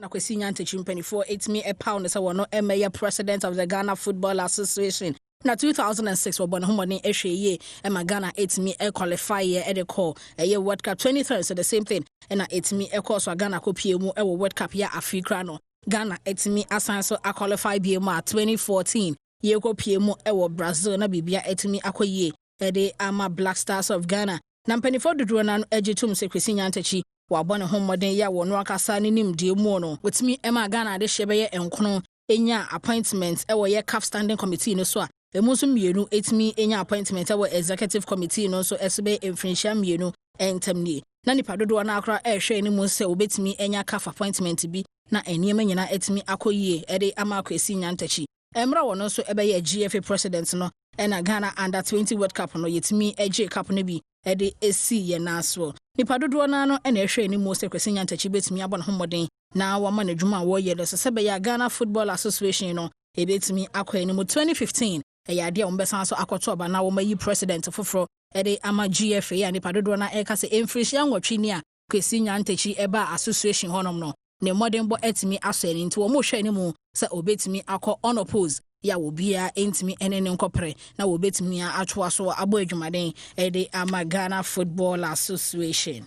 Na Kwesi Nyantakyi mpanimfoɔ ɛtumi ɛpaw no sɛ wɔno ɛmɛyɛ president of the Ghana Football Association. Na 2006 wɔbɔ ne ho mmɔden ɛhwɛ yie ɛma Ghana ɛtumi ɛqualify yɛ ɛde kɔ ɛyɛ World Cup 23. So the same thing ɛna ɛtumi ɛkɔɔ so a Ghana kɔpie mu ɛwɔ World Cup yɛ. Afei kora no, Ghana ɛtumi asan so aqualify bie mu a 2014 yɛkɔ mu ɛwɔ Brazil na biribia ɛtumi akɔ yie ɛde ama Black Stars of Ghana. Na mpanimfoɔ dodoɔ no agye tom sɛ Kwesi Nyantakyi wabɔ ne ho mmɔden yɛ a wɔno akasa ne nimdeɛ mu no, wɔtumi ma Ghana adehyɛ bɛyɛ nkono ɛnya appointment ɛwɔ yɛ CAF Standing Committee no so a emu nso mmienu ɛtumi nya appointment ɛwɔ Executive Committee no nso ɛso bɛyɛ mfirinhyia 2 ɛntam nie. Na nipa dodoɔ no akora ɛrehwɛ anim sɛ wɔbɛtumi anya CAF appointment bi na nneɛma nyinaa ɛtumi akɔ yie ɛde ama Kwesi Nyantakyi. Mmerɛ wɔ no nso ɛbɛyɛ GFA president no, ɛna Ghana Under 20 World Cup no, yɛtumi gye cup no bi ɛde esi yɛn nan soɔ. Nipa dodoɔ no ano ɛna ɛhwɛ anim sɛ Kwesi Nyantakyi bɛtumi abɔ ne ho mmɔden na wama n'adwuma a wɔreyɛ no sɛ sɛ bɛyɛ a Ghana Football Association no ɛbɛtumi akɔ anim. 2015 ɛyɛ adeɛ a wɔbɛsan so akɔto ɔba na wɔmayi president foforɔ ɛde ama GFA a nipa dodoɔ no ɛka sɛ mfirinhyia 8 ni a Kwesi Nyantakyi ɛba association hɔnom no, ne mmɔdenbɔ atumi asɔ ani, nti wɔn rehwɛ anim sɛ obetumi akɔ unopposed yɛ a obiara ntumi ne ne nkɔpere na wɔbɛtumi atoa so abɔ adwumaden ɛde ama Ghana Football Association.